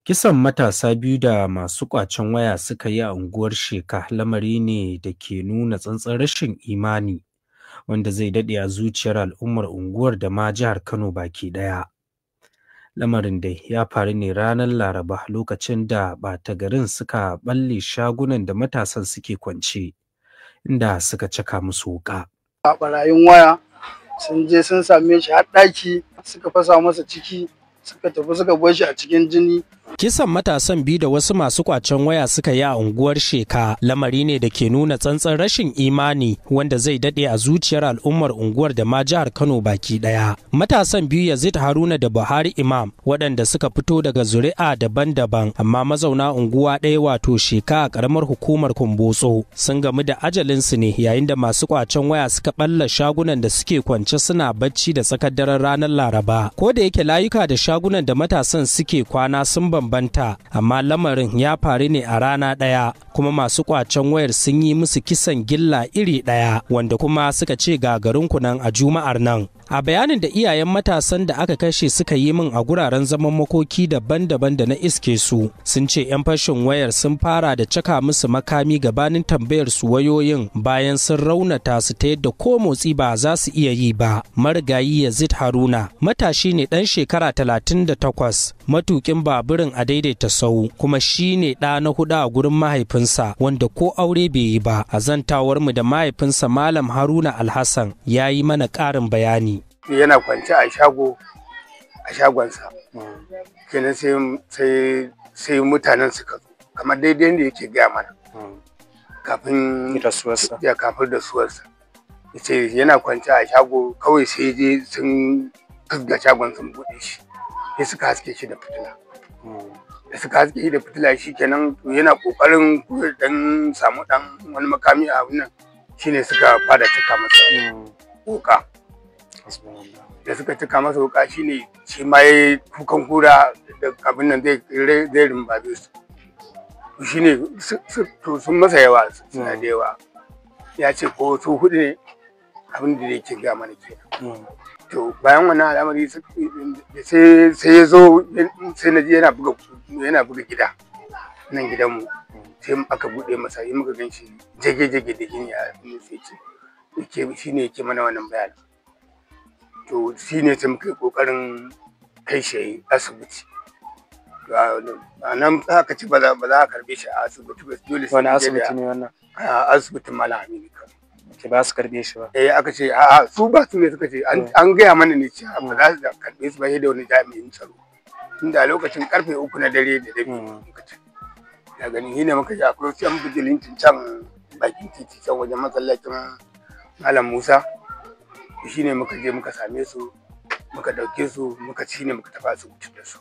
Kisan matasa biyu da masu ƙwacen waya suka yi a unguwar Sheka lamari ne da ke nuna tsantsan rashin imani wanda zai daɗe a zuciyar al'ummar unguwar da ma jihar Kano baki ɗaya. Lamarin dai ya faru ne ranar Laraba lokacin da ɓata garin suka ɓalle shagunan da matasan suke kwance, inda suka caka musu wuƙa. Ɓarayin waya sun je sun same shi har ɗaki, suka fasa masa ciki, suka tafi suka bar shi a cikin jini. Kisan matasan biyu da wasu masu kwacen waya suka yi a unguwar Sheka lamari ne da ke nuna tsantsan rashin imani wanda zai dade a zuciyar al'ummar unguwar da ma jihar Kano baki daya. Matasan biyu, Yazid Haruna da Buhari Imam, waɗanda suka fito daga zuri'a daban-daban amma mazauna unguwa ɗaya, wato Sheka a ƙaramar hukumar Kumbotso, sun gamu da ajalinsu ne yayin da masu kwacen waya suka ɓalla shagunan da suke kwance suna bacci da tsakar daren ranar Laraba. Ko da yake layuka da shagunan da matasan suke kwana sun bambanta, amma lamarin ya faru ne a rana ɗaya, kuma masu kwacen wayar sun yi musu kisan gilla iri ɗaya, wanda kuma suka ce gagarin kunan a Juma'ar nan. A bayanin da iyayen matasan da aka kashe suka yi min a guraren zaman makoki daban-daban da na iske su, sun ce 'yan fashin wayar sun fara da caka musu makami gabanin tambayar su wayoyin, bayan sun raunata su ta yadda ko motsi ba za su iya yi ba. Marigayi Yazid Haruna matashi ne ɗan shekara 38, matukin baburin a daidaita sau, kuma shi ne ɗa na huɗu a gurin mahaifinsa wanda ko aure bai yi ba. A zantawar mu da mahaifinsa, Malam Haruna Alhassan, ya yi mana ƙarin bayani. Yana kwance a shago, a shagonsa kenan, sai mutanen suka zo kamar daidai da yake gaya mana kafin rasuwarsa. Ya kafin rasuwarsa, yace yana kwance a shago, kawai sai je sun fusga shagon, sun buɗe shi, sai suka haske shi da fitila. Da suka haske shi da fitila, shi kenan yana kokarin dan samu dan wani makami a wannan, shine suka fara cika masa wuka. Da suka cika masa wuka, shine shi ma yayi kukan kura da abin nan zai rumbabe su. Shine to sun masa yawa, suna da yawa, ya ce ko su hudu ne, abin da yake ga mana kenan. To bayan wannan al'amari sai ya zo, sai na ji yana buga gida nan gidanmu. Sai aka buɗe masa yi, muka gan shi jage-jage da jini a sai ce yake shi ne yake mana wannan bayanin. To shi ne sai muka yi ƙoƙarin kai shi asibiti. A nan aka ce ba za a karɓe shi a asibiti ba, dole sai Wani asibiti ne wannan? A asibitin Malam Aminu Kano. Ke ba su karɓe shi ba? Eh, aka ce a'a, su ba su ne suka ce an gaya mana ne cewa ba za su karɓe su ba sai da wani jami'in tsaro, tunda a lokacin karfe 3 na dare da rabi muka ce ya gani. Shi ne muka ji akwai wasu yan bijilantin can bakin titi, can wajen masallacin Malam Musa. Shi ne muka je muka same su, muka ɗauke su, muka ci ne muka tafi asibiti da su.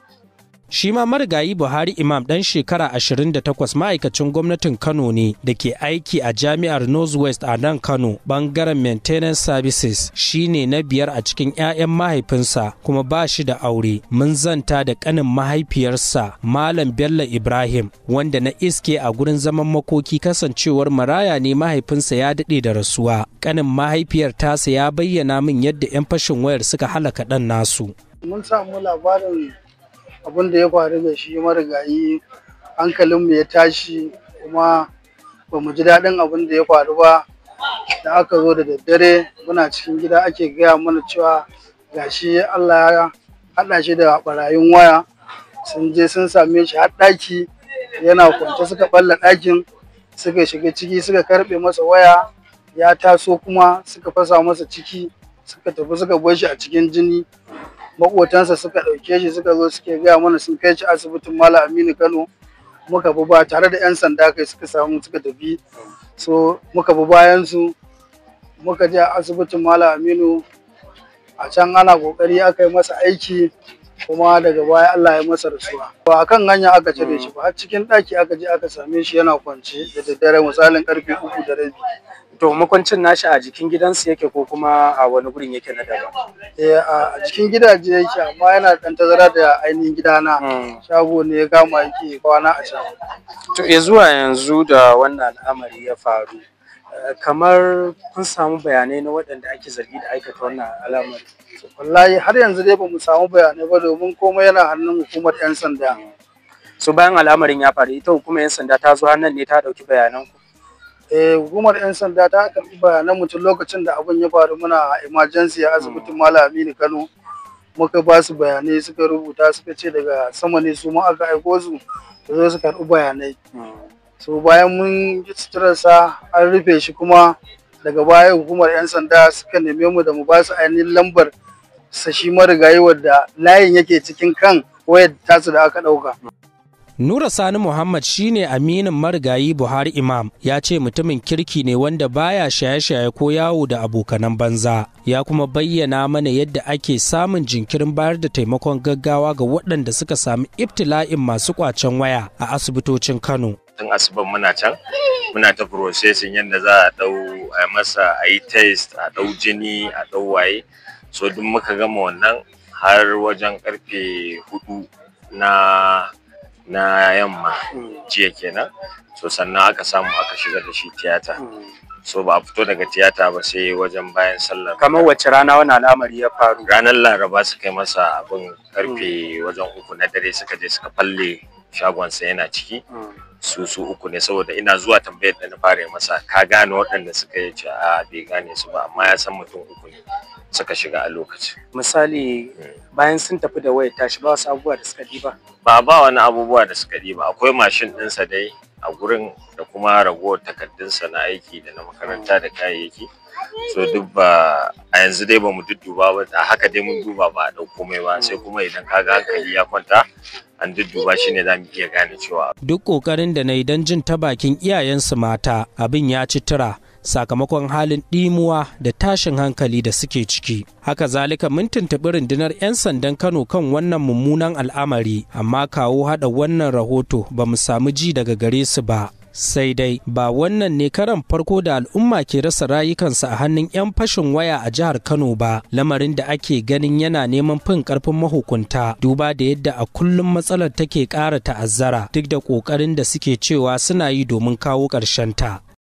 Shi ma marigayi Buhari Imam, ɗan shekara 28, ma'aikacin gwamnatin Kano ne da ke aiki a Jami'ar Northwest a nan Kano, bangaren Maintenance Services. Shi ne na biyar a cikin 'ya'yan mahaifinsa kuma ba shi da aure. Mun zanta da ƙanin mahaifiyarsa, Malam Bello Ibrahim, wanda na iske a gurin zaman makoki, kasancewar maraya ne, mahaifinsa ya daɗe da rasuwa. Ƙanin mahaifiyar tasa ya bayyana min yadda 'yan fashin wayar suka halaka ɗan nasu. Mun samu labarin abin da ya faru da shi marigayi, hankalinmu ya tashi kuma ba mu ji daɗin abin da ya faru ba. Da aka zo da daddare, muna cikin gida, ake gaya mana cewa gashi Allah ya haɗa shi da ɓarayin waya, sun je sun same shi har ɗaki yana kwance, suka ɓalla ɗakin, suka shiga ciki, suka karɓe masa waya. Ya taso kuma suka fasa masa ciki, suka tafi suka bar shi a cikin jini. Maƙotansa suka ɗauke shi, suka zo suke gaya mana sun kai shi asibitin Malam Aminu Kano. Muka bi ba tare da 'yan sanda kai suka samu suka tafi, so muka bi bayan su, muka je asibitin Malam Aminu. A can ana kokari aka yi masa aiki, kuma daga baya Allah ya masa rasuwa. Ba a kan hanya aka cire shi ba, har cikin ɗaki aka je aka same shi yana kwance da daddare, misalin karfe 3:30. To makwancin nashi a jikin gidansu yake ko kuma a wani gurin yake na daban? Eh, a cikin gidaje yake, amma yana ɗan tazara da ainihin gidana. Shago ne ya kama yake kwana a can. To ya zuwa yanzu da wannan al'amari ya faru, kamar kun samu bayanai na waɗanda ake zargi da aikata wannan al'amari? Wallahi har yanzu dai bamu samu bayanai ba, domin komai yana hannun hukumar 'yan sanda. So bayan al'amarin ya faru, ita hukumar 'yan sanda ta zo hannun ne ta ɗauki bayanan ku? Eh, hukumar 'yan sanda ta karɓi bayanan mutum lokacin da abin ya faru. Muna emergency a asibitin Malam Aminu Kano, muka ba su bayanai, suka rubuta, suka ce daga sama ne su ma aka aiko su su zo su karɓi bayanai. So bayan mun yi suturarsa an rufe shi, kuma daga baya hukumar 'yan sanda suka neme mu da mu ba su ainihin lambar sa shi marigayi wadda layin yake cikin kan wayar tasu da aka ɗauka. Nura Sani Muhammad shine aminin marigayi Buhari Imam, ya ce mutumin kirki ne wanda baya shaye-shaye ko yawo da abokanan banza. Ya kuma bayyana mana yadda ake samun jinkirin bayar da taimakon gaggawa ga waɗanda suka sami ibtila'in masu kwacen waya a asibitocin Kano. Tun asuban muna can muna ta processing yadda za a dau a masa, a yi test, a dau jini, a dau waye. So duk muka gama wannan har wajen karfe 4 na yamma jiya kenan. So sannan aka samu aka shiga da shi tiyata. So ba a fito daga tiyata ba sai wajen bayan sallar. Kamar wacce rana wannan al'amari ya faru? Ranar Laraba suka yi masa abin karfe wajen 3 na dare. Suka je suka falle shagonsa yana ciki. Su uku ne, saboda ina zuwa tambayar da na fara masa, ka gane waɗanda suka yi? Ce a bai gane su ba, amma ya san mutum uku ne suka shiga a lokacin. Misali, bayan sun tafi da wayar tashi, ba wasu abubuwa da suka ɗiba? Ba wani abubuwa da suka ɗiba. Akwai mashin ɗinsa dai a gurin da kuma ragowar takardunsa na aiki da na makaranta da kayayyaki. So duk ba a yanzu dai ba mu dudduba ba. A haka dai mun duba, ba a ɗau komai ba. Sai kuma idan kaga hankali ya kwanta an dudduba shi ne za mu iya gane cewa. Duk ƙoƙarin da na yi don jin ta bakin iyayensu mata, abin ya ci tura sakamakon halin ɗimuwa da tashin hankali da suke ciki. Haka zalika mun tuntuɓi rundunar 'yan sandan Kano kan wannan mummunan al'amari, amma kawo haɗa wannan rahoto ba mu samu ji daga gare su ba. Sai dai ba wannan ne karan farko da al'umma ke rasa rayukansu a hannun 'yan fashin waya a jihar Kano ba, lamarin da ake ganin yana neman fin karfin mahukunta, duba da yadda a kullum matsalar take ƙara ta'azzara duk da ƙoƙarin da suke cewa suna yi domin kawo ƙarshen ta.